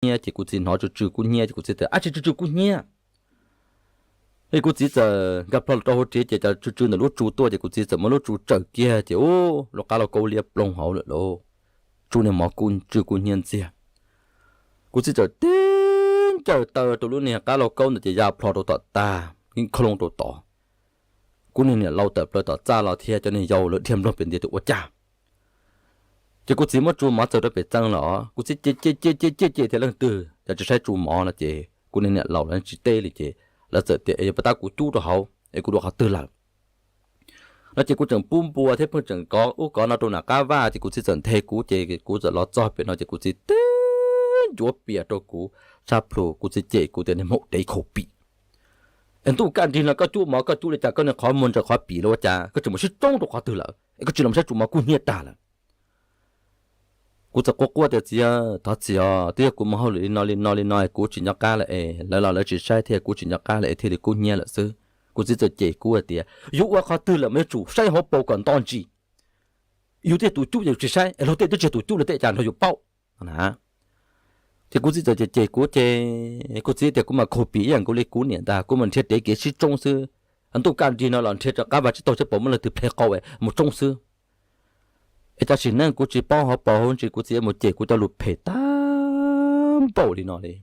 hnyiab ces kuv txiv hnov tsw tsw kub hnyiab ces kuv txiv tias, Ab tsi, tsw tsw kub hnyiab. Es kuv txiv txawm nkag plho los rau hauv tsev ces cov tsw tsw ntawm lub tsu tuaj ces kuv txiv txawm muab lub tsu tsawm kiag ces ub, lub qab lauj kaub liab ploog hauv lawm lauj. Tsu niag mov kuj tsw kub hnyiab ntxiag. Kuv txiv txawm tib ncaws taw rau lub niag qab lauj kaub ntawd ces ya plho rau tom tag, yeej khoo loo rau tod. Kuv niag niam laus tawm plaws tom txaj los thiab cov niag yau lawv dhia nploog pem ntiag tias ua cas. Ces kuv txiv muab tsu mov txawm rau pem txee los kuv txiv cem cem cem cem cem cem thiab leej twg cov tsis saib tsu mov no ces kuv niag niam laus lawv tsis teb li ces lawv txawm tias, Es yog puas tab kuv cub rau hauv es kuv dua qhov twg lawm? No ces kuv tseem pub npua thiab pheej tseem kov ub kov no rau nram qab vaj ces kuv txiv txawm nthe kuv ces kuv txawm los txog pem no ces kuv txiv tib ncuav pias rau kuv tshaj plhu, kuv txiv cem kuv tias, Niag maum dev khaus pim, es ntuj kaj nrig no koj cub mov koj cub li cas koj niag qhov muag ntsaws qhov pim los ua cas, koj tseem mus sib tsoob rau qhov twg lawm es koj tsis los saib tsu mov kuj hnyiab tag lawm. Kuv txawm quaj quaj tias, Txiv, thov txim os, twb yog kuv mus hauj lwm li no li no li no es kuv tsis nco qab lawm es lawv los lawv tsis saib thiab kuv tsis nco qab lawm es thiaj li kub hnyiab lawm xwb. Kuv txiv txawm cem kuv hais tias, Yuav ua qhov twg lawm mas yuav tsum saib hauv paus kom nto ntsis. Yus tej tus cub yus tsis saib es luag tej twb tsis yog tus cub lawm tej cas nrog yus paub na. Ces kuv txiv txawm cem cem kuv ces kuv txiv tias kuv mas khaus pim ib yam nkaus li kuv niam ntag, kuv mas nrhiav dev kev sib tsoob xwb. Ntuj kaj nrig no los nrhiav rov qab vaj tsib taug seb puas muaj leej twg ple qau es mus tsoob xwb. Es tam sim neej kuv tsis paub hauv paus hauv ntsis kuv txiv mus cem kuv cov lus phem tag npaum li no li.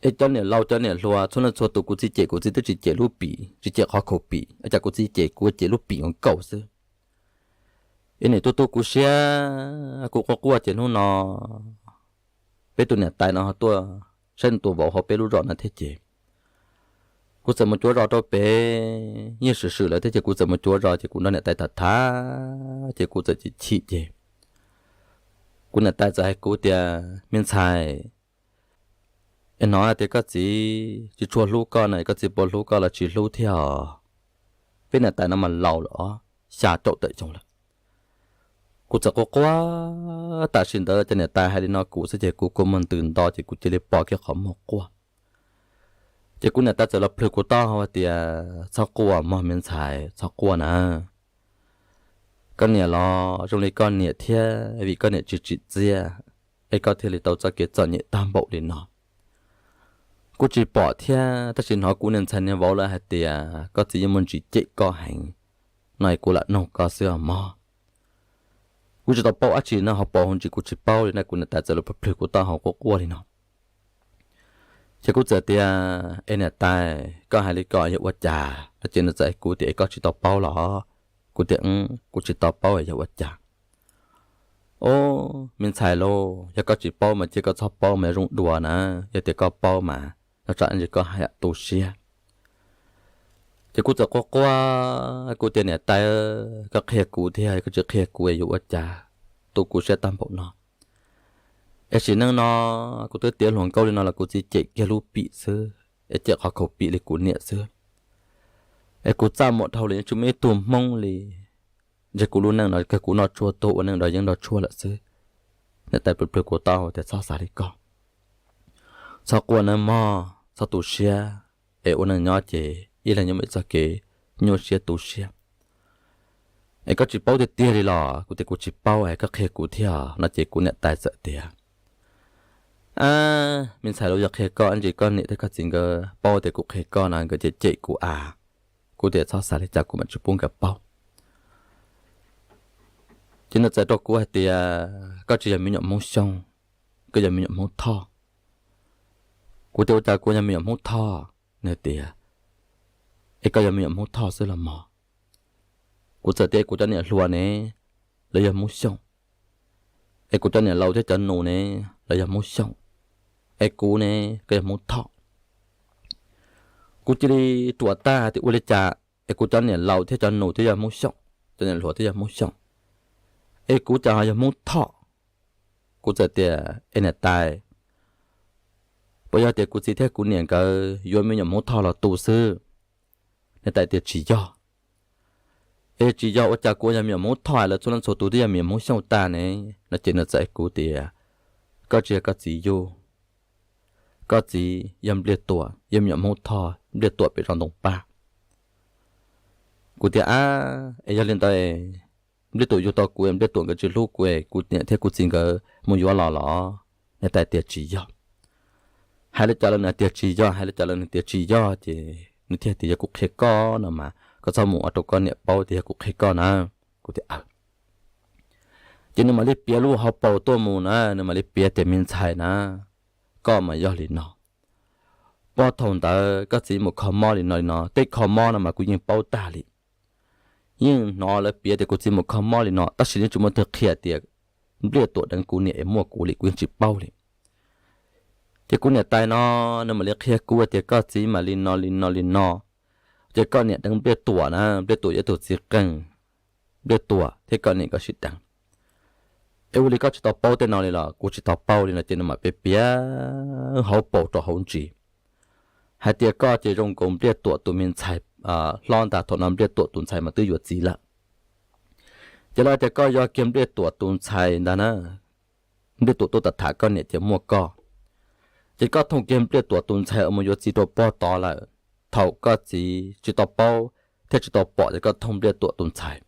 Es cov niam laus cov niam hluas txhua leej txhua tus kuv txiv cem kuv txiv twb tsis cem lub pim tsis cem qhov khaus pim, cas kuv txiv cem kuv cem lub pim nkaus xwb. Es nim tu tu kuv siab, kuv quaj quaj ces hnub no peb tus niam tais no ho tuaj saib nws tus vauv hauv peb lub zos no thiab ces kuv txawm mus cuav zos rau pem, yeej swm swm lawm thiab ces kuv txawm mus cuav zos ces kuv nrog niam tais tham tham ces kuv txawm chim chim ces kuv niam tais txawm hais kuv tias, Me ntxhais, es hnov tias koj txiv tsis tshua hlub koj na, koj txiv puas hlub koj los tsis hlub thiab os? Peb niam tais no mas laus lawm os, xya caum tawm xyoo lawm. Kuv txawm quaj quaj, tam sim ntawd cov niam tais hais li no kuv xwb ces kuv kua muag ntws nto ces kuv cia li pom kiag qhov muag quaj. Ces kuv niam tais txawm los plhws kuv taub hau hais tias, Txhob quaj mog me ntxhais, txhob quaj na. Koj niam los zoo li koj niam thiab, vim koj niam tsis tsim txiaj es koj thiaj li tau txoj kev txom nyem tag npaum li no. Kuv tsis pom thiab tab sis hnov kuv niag ntxhais niag vauv lawv hais tias koj txiv yeej muaj ntsis cem koj heev no es kuv lam noog koj xwb os mog. Kuv tsis tau paub dab tsi no, hauv paus hauv ntsis kuv tsis paub li na, kuv niam tais txawm los plhws kuv taub hau quaj quaj li no. Ces kuv txawm tias, Es niam tais, koj hais li ko yog ua cas? No ces nws txawm hais kuv tias, Es koj tsis tau paub los? Kuv tias, Kuv tsis tau paub yog ua cas. Ob, me ntxhais lauj, yog koj tsis paub mas cia koj txhob paub mas zoo dua na, yog tias koj paub mas nyob tsam ntsis koj haj yam tu siab. Ces kuv txawm quaj quaj, kuv tias, Niam tais, koj qhia kuv thiab, koj tsis qhia kuv yuav ua cas, tu kuv siab tag npaum no. Es sim neej no kuv twb tiav hluas nkauj li no los kuv txiv cem kiag lub pim xwb, es cem qhov khaus pim li kuv niam xwb. Es kuv txaj muag dhau li, tsis muaj ib tug hmoob li. Ntshe kuv lub neej no kawg kuv noj tshuaj tuag ua neej nrog yeeb nrog tshuaj lawm xwb. Niam tais plhws plhws kuv taub hau tias, Txhob xav li ko, txhob quaj nawb mog, txhob tu siab, es ua neej nyob ces ib leeg nyob mus ib txoj kev nyuaj siab tu siab. Es koj tsis paub tiag tiag li los? Kuv tias, Kuv tsis paub es koj qhia kuv thiab. No ces kuv niam tais txawm tias, Ab, me ntxhais lauj, yog qhia koj ntsis koj niam thiab koj txiv nkawd paub tias kuv qhia koj no nkawd cem cem kuv a. Kuv tias, Txhob xav li cas, kuv mam tsis pub nkawd paub. Ces nws txawm rau kuv hais tias, Koj tsis yog me nyuam Hmoob Xyooj, koj yog me nyuam Hmoob Thoj. Kuv tias, Ua cas kuv yog me nyuam Hmoob Thoj? Nws tias, Es koj yog me nyuam Hmoob Thoj xwb los mog? Kuv txawm tias, Kuv cov niam hluas ne, lawv yog Hmoob Xyooj. Es kuv cov niam laus thiab cov nus ne, lawv yog Hmoob Xyooj. Es kuv ne, koj yog Hmoob Thoj. Kuv cia li ruam tag tias, Ua li cas es kuv cov niam laus thiab cov nus thiab yog Hmoob Xyooj, cov niam hluas thiab yog Hmoob Xyooj, es kuv cas ho yog Hmoob Thoj? Kuv txawm tias, Es niam tais, puas yog tias kuv txiv thiab kuv niam nkawd yuav me nyuam Hmoob Thoj los tu xwb? Niam tais tias, Tsis yog. Es tsis yog ua cas kuv yog me nyuam Hmoob Thoj, lawv txhua leej txhua tus twb yog me nyuam Hmoob Xyooj tag ne? No ces nws txawm hais kuv tias, Koj tsis yog koj txiv yug, koj txiv yog Npliaj Tuam, yog me nyuam Hmoob Thoj, Npliaj Tuam pem zos Ntoo Paj. Kuv tias, Ab, es yog li ntawd, Npliaj Tuam yug tau kuv, Npliaj Tuam nkawd tsis hlub kuv, kuv niam thiab kuv txiv nkawd mus yuav los los? Niam tais tias tsis yog. Hais li cas los nws tias tsis yog, hais li cas los nws tias tsis yog, ces nws thiaj tias yog kuv qhia koj no mas koj txhob mus ua rau koj niam paub tias yog kuv qhia koj na. Kuv tias ces nws mam li piav lub hauv paus tuaj mus na, nws mam li piav tias me ntxhais na, koj mas yog li no, puag thaum ntawd koj txiv mus kho mob li no li no, tej kho mob no mas kuv yeej paub tag li. Yeej hnov lawv piav tias kuv txiv mus kho mob li no tab sis yeej tsis muaj twg qhia tias Npliaj Tuam deev kuv niam es muaj kuv li kuv yeej tsis paub li. Ces kuv niam tais no nws mam li qhia kuv tias koj txiv mas li no li no li no, ces koj niam deev Npliaj Tuam na, Npliaj Tuam yog ib tug txiv qeej, Npliaj Tuam thiab koj niam nkawd sib deev. Es ua li koj tsis tau paub tej no li los? Kuv tsis tau paub li no ces nws mam piav piav hauv paus rau hauv ntsis hais tias koj ces zoo nkaus Npliaj Tuam tus me ntxhais hlob ntag, thaum no Npliaj Tuam tus ntxhais mas twb yuav txiv lawm. Ces lawv tias koj yog kiag Npliaj Tuam tus ntxhais ntag na, Npliaj Tuam tuaj tham koj niam ces muaj koj, ces koj thooj kiag Npliaj Tuam tus ntxhais uas mus yuav txiv rau puag tod lawm. Thaum koj txiv tsis tau paub thiab tsis tau pom ces koj thooj Npliaj Tuam tus ntxhais.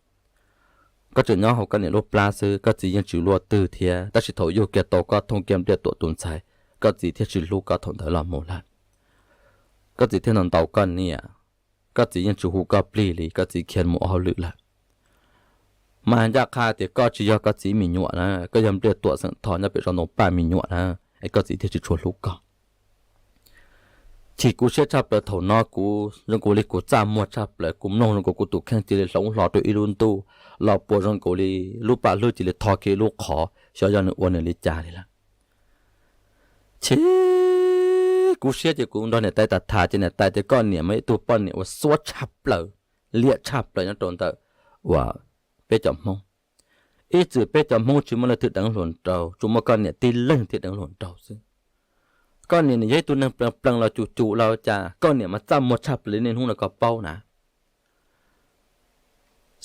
Koj tseem nyob hauv koj niam lub plab xwb, koj txiv yeej tsis luaj twg thiab, tab sis thaum yug kiag tau koj thooj kiag Npliaj Tuam tus ntxhais, koj txiv thiaj tsis hlub koj thaum ntawd los mus lawm. Koj txiv thiaj ntaus ntaus koj niam, koj txiv yeej tsis hu koj plig li, koj txiv khiav mus ua hauj lwm lawm. Mas ncaj qha tias koj tsis yog koj txiv me nyuam na, koj yog Npliaj Tuam xeem Thoj nyob pem zos Ntoo Paj me nyuam na, es koj txiv thiaj tsis tshua hlub koj. Chim kuv siab tshaj plaws thaum no, kuv zoo nkaus li kuv txaj muag tshaj plaws, kuv mloog zoo nkaus kuv tus kheej cia li hloov hlo rau ib lub ntuj, los puas zoo nkaus li lub paj hlwb cia li tho kiag ib lub qhov, xyov yog nws ua nws li cas li lawm. Chim kuv siab ces kuv nrog niam tais tham tham ces niam tais tias koj niam mas ib tug poj niam uas xuab tshaj plaws, liam tshaj plaws nyob rau ntawm uas peb cov Hmoob. Ib txwm peb cov Hmoob tsis muaj leej twg deev hluas nraug, tsuas muaj koj niam tib leeg thiaj deev hluas nraug xwb. Koj niam nws yog ib tug neeg plees plees los cum cum los cas, koj niam mas txaj muag tshaj plaws li niaj hnub no koj paub na.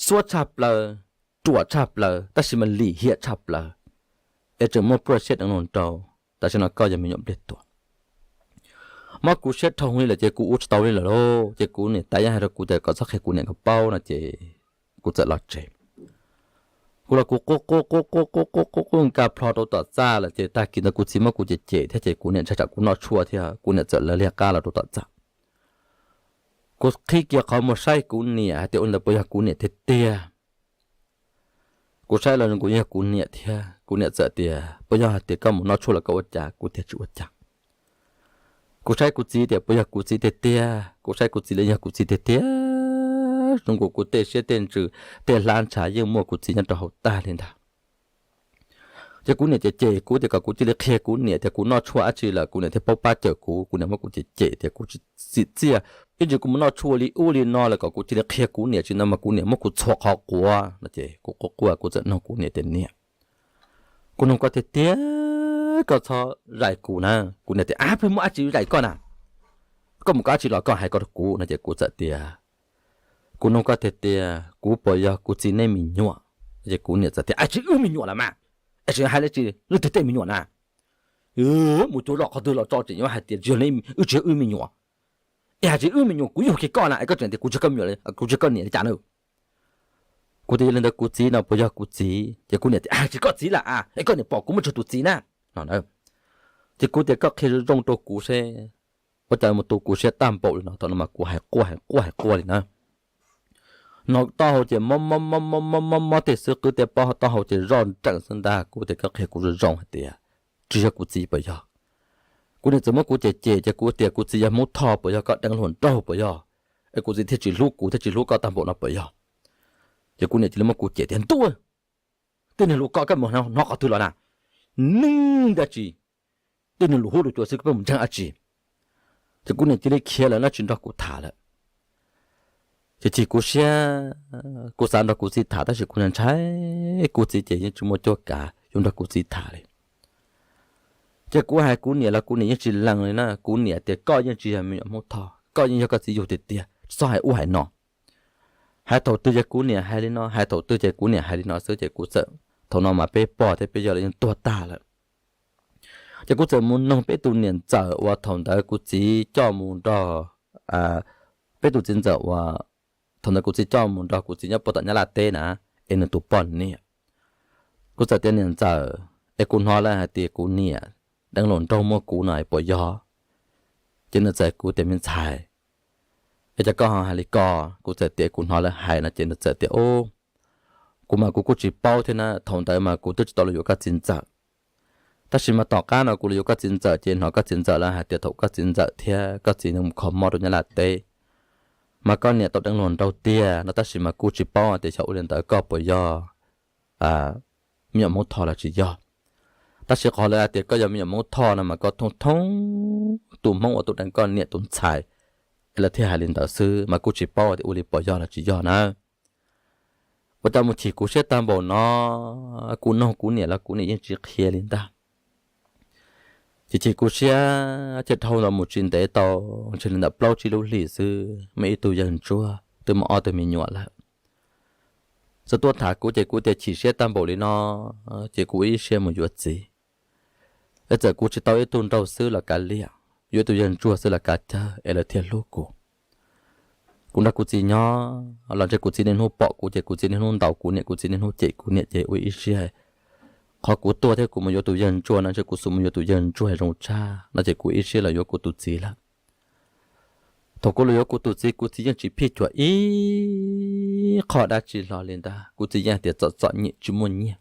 Xuab tshaj plaws, ruam tshaj plaws tab sis mas lim hiam tshaj plaws, es tseem muaj pluaj siab deev hluas nraug. Tam sim no koj yog me nyuam Npliaj Tuam. Mob kuv siab dhau li lawm ces kuv ua tsis tau li lawm lauj, ces kuv niam tais yeej hais rau kuv tias kom txhob qhia kuv niam nkawd paub no ces kuv txawm los tsev. Kuv los kuv quaj quaj quaj quaj quaj quaj quaj quaj nka plho rau tom txaj lawm ces tag kis ntawd kuv txiv muab kuv cem cem thiab ces kuv niam ntshai tsam kuv noj tshuaj thiab kuv niam txawm lawv liag qab los rau tom txaj. Kuv qhib kiag qhov muag saib kuv niam hais tias ua li ntawd puas yog kuv niam tiag tiag. Kuv saib los zoo nkaus yog kuv niam thiab, kuv niam txawm tias puas yog hais tias koj mus noj tshuaj los koj ua cas, kuv tias tsis ua cas. Kuv saib kuv txiv tias puas yog kuv txiv tiag tiag, kuv saib kuv txiv los yog kuv txiv tiag tiag. Zoo nkaus kuv tej siab tej ntsws, tej hlab ntshav yeej muaj kuv txiv nyob rau hauv tag li ntag. Ces kuv niam cem cem kuv tias kom kuv cia li qhia kuv niam tias kuv noj tshuaj dab tsi lawm kuv niam thiaj paub pab cawm kuv, kuv niam muab kuv cem cem tias kuv tsis tsim txiaj, ib ntsis kuv mus noj tshuaj li ub li no lawm kom kuv cia li qhia kuv niam, tsis no mas kuv niam muab kuv txhua qhov quav no ces kuv quaj quaj kuv txawm nug kuv niam tias niam, kuv nug koj tiag tiag, koj txhob zais kuv na. Kuv niam tias ab, pheej muaj dab tsi zais koj na, koj mus koj dab tsi los koj hais ko rau kuv no ces kuv txawm tias kuv nug koj tiag tias kuv puas yog kuv txiv nej me nyuam? Ces kuv niam txawm tias ab, tsis wb me nyuam los mas, es tseem hais dab tsi leej twg tej me nyuam na? Mus cuag loj qhov twg los tso tseem yuav hais tias tsis yog, wb tsis yog wb me nyuam. Es hais tsis wb me nyuam kuv yug kiag koj na es koj tseem tias kuv tsis yog koj me nyuam, kuv tsis yog koj niam li cas na? Kuv tias yog li ntawd kuv txiv no puas yog kuv txiv? Ces kuv niam tias ab, tsis koj txiv lawm a, es koj niam pom kuv muaj tsawg tus txiv na no na. Ces kuv tias koj qhia zoo zoo rau kuv seb ua cas mus tu kuv siab tag npaum li no. Thaum no mas kuv hais quaj hais quaj hais quaj li na. Hnov taub hau ces mob mob mob mob mob mob tej xwb, qwb tej pob taub hau ces zoj nrees xwb ntag. Kuv tias koj qhia kuv zoo zoo hais tias tsis yog kuv txiv puas yog? Kuv niam txawm muab kuv cem cem ces kuv tias kuv txiv yog Hmoob Thoj puas yog, koj deev hluas nraug puas yog, es kuv txiv thiaj tsis hlub kuv thiaj tsis hlub koj tag npaum no puas yog? Ces kuv niam cia li muab kuv cem tias ntuj, tej niag lus ko koj mus hnov qhov twg los na? Neeg dab tsi, tej niag lus huab lus cua xwb koj pheej mus ntseeg dab tsi? Ces kuv niam cia li khiav lawm no tsis nrog kuv tham lawm. Ces chim kuv siab, kuv xav nrog kuv txiv tham tab sis kuv ntshai kuv txiv ces yeej tsis muaj cuab kav yuav nrog kuv txiv tham li. Ces kuv hais kuv niam los kuv niam yeej tsis lees li na. Kuv niam tias koj yeej tsis yog me nyuam Hmoob Thoj, koj yeej yog koj txiv yug tiag tiag, tsis txhob hais ub hais no. Hais thaum twg ces kuv niam hais li no, hais thaum twg ces kuv niam hais li no xwb ces kuv txawm, thaum no mas peb pog thiab peb yawg los yeej tuag tag lawm. Ces kuv txawm mus noog peb tus niam ntxawm uas thaum ntawd kuv txiv coj mus nrog, peb tus txiv ntxawm uas thaum ntawd kuv txiv coj mus nrog kuv txiv nyob puag tom Nyab Laj teb na, es nws tus poj niam. Kuv txawm tias niam ntxawm, es kuv hnov lawv hais tias kuv niam deev hluas nraug muab kuv no es puas yog? Ces nws txawm hais kuv tias, me ntxhais, es cas koj ho hais li ko? Kuv txawm tias kuv hnov lawv hais no. Ces nws txawm tias, ub, kuv mas kuv kuj tsis paub thiab na, thaum ntawd mas kuv twb tsis tau los yuav koj txiv ntxawm. Tab sis mas tom qab no kuv los yuav koj txiv ntxawm ces hnov koj txiv ntxawm lawv hais tias thaum koj txiv ntxawm thiab koj txiv mus kho mob rau Nyab Laj teb mas koj niam tau deev hluas nraug tiag no, tab sis mas kuj tsis paub tias xyov ua li ntawd koj puas yog me nyuam Hmoob Thoj los tsis yog. Tab sis qhov lawv hais tias koj yog me nyuam Hmoob Thoj no mas koj thooj thooj tus Hmoob uas tuaj deev koj niam tus ntxhais, es lawv thiaj hais li ntawd xwb, mas kuj tsis paub tias ua li puas yog los tsis yog na. Ua cas mus chim kuv siab tag npaum no, kuv noog kuv niam los kuv niam yeej tsis qhia li ntag. Ces chim kuv siab thiaj dhau los mus tsis ntev tau, ntshe li ntawm plaub tsib lub hlis xwb, muaj ib tug yawg ntsuag twb muaj ob tug me nyuam lawm, txawm tuaj tham kuv ces kuv tias chim siab tag npaum li no, ces kuv ua ib siab mus yuav txiv. Es txawm kuv tsis tau ib tug nraug xwb los kav liam, yuav ib tug yawg ntsuag xwb los kav cawg es lawv thiaj hlub kuv. Kuv nrog kuv txiv nyob los ntshe kuv txiv niaj hnub pom kuv ces kuv txiv niaj hnub ntaus kuv niam, kuv txiv niaj hnub cem kuv niam, ces ua ib siab, qhov kuv tuag thiab kuv mus yuav tus yawg ntsuag no ntshe kuv xub mus yuav tus yawg ntsuag zoo tshaj no, ces kuv ib siab los yuav kuv tus txiv lawm. Thaum kuv los yuav kuv tus txiv, kuv txiv yeej tsis phij cuag ib qho dab tsi hlo li ntag, kuv txiv yeej hais tias txom txom nyem tsis muaj nyiaj.